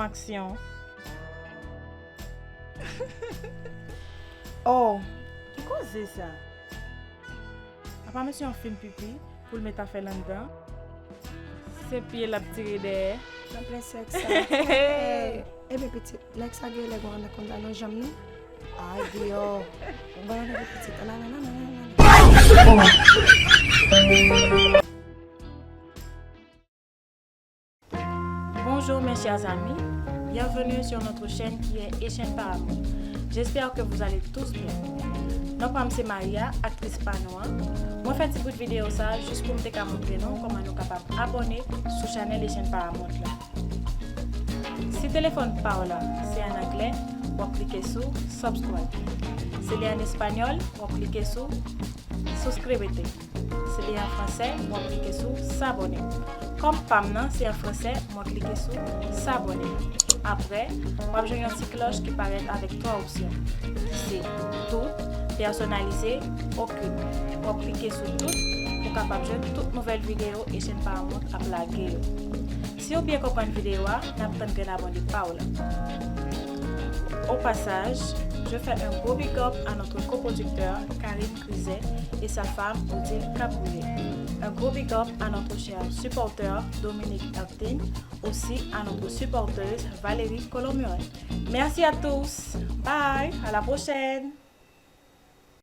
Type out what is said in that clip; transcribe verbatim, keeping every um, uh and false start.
Aksyon. Oh, ki koze sa? Apa mesye an fin pipi pou l met afè l anndan? Se pye l ap tire dèyè. Nan plen sèks sa. Ebyen pitit, nèg sa gen lè gon anakonda nan janm li. Ay, deyò. Bon, ann ale pitit. Ann ale, ann ale, ann ale, ann ale. Bonjour mes chers amis, bienvenue sur notre chaîne qui est Echann Paramount. J'espère que vous allez tous bien. Non pa m se Maria, aktris pa nou an. Mwen fè ti bout videyo sa jis pou m te ka montre nou kòman nou kapab abòne sou chanèl Echann Paramount la. Si telefòn pa w la se an anglè, w ap klike sou subscribe. Si li an espanyòl, w ap klike sou suscríbete. Si li an fransè, w ap klike sou s'abonner. Kòm pa m nan se an fransè, mwen klike sou s'abonner. Apre, w ap jwenn yon ti klòch ki parèt avèk twa opsyon, ki se tout, pèsonalize, okenn. W ap klike sou tout pou w kapab jwenn tout nouvèl videyo Echann Paramount ap lage yo. Si w byen konprann videyo a, n ap tann grenn abòne pa w la. Au passage, je fais un gros big up à notre coproducteur Karine Crizet et sa femme Odile Cabrullet. Un gros big up à notre cher supporter Dominique Elton, aussi à notre supporteuse Valérie Colomuret. Merci à tous. Bye. À la prochaine.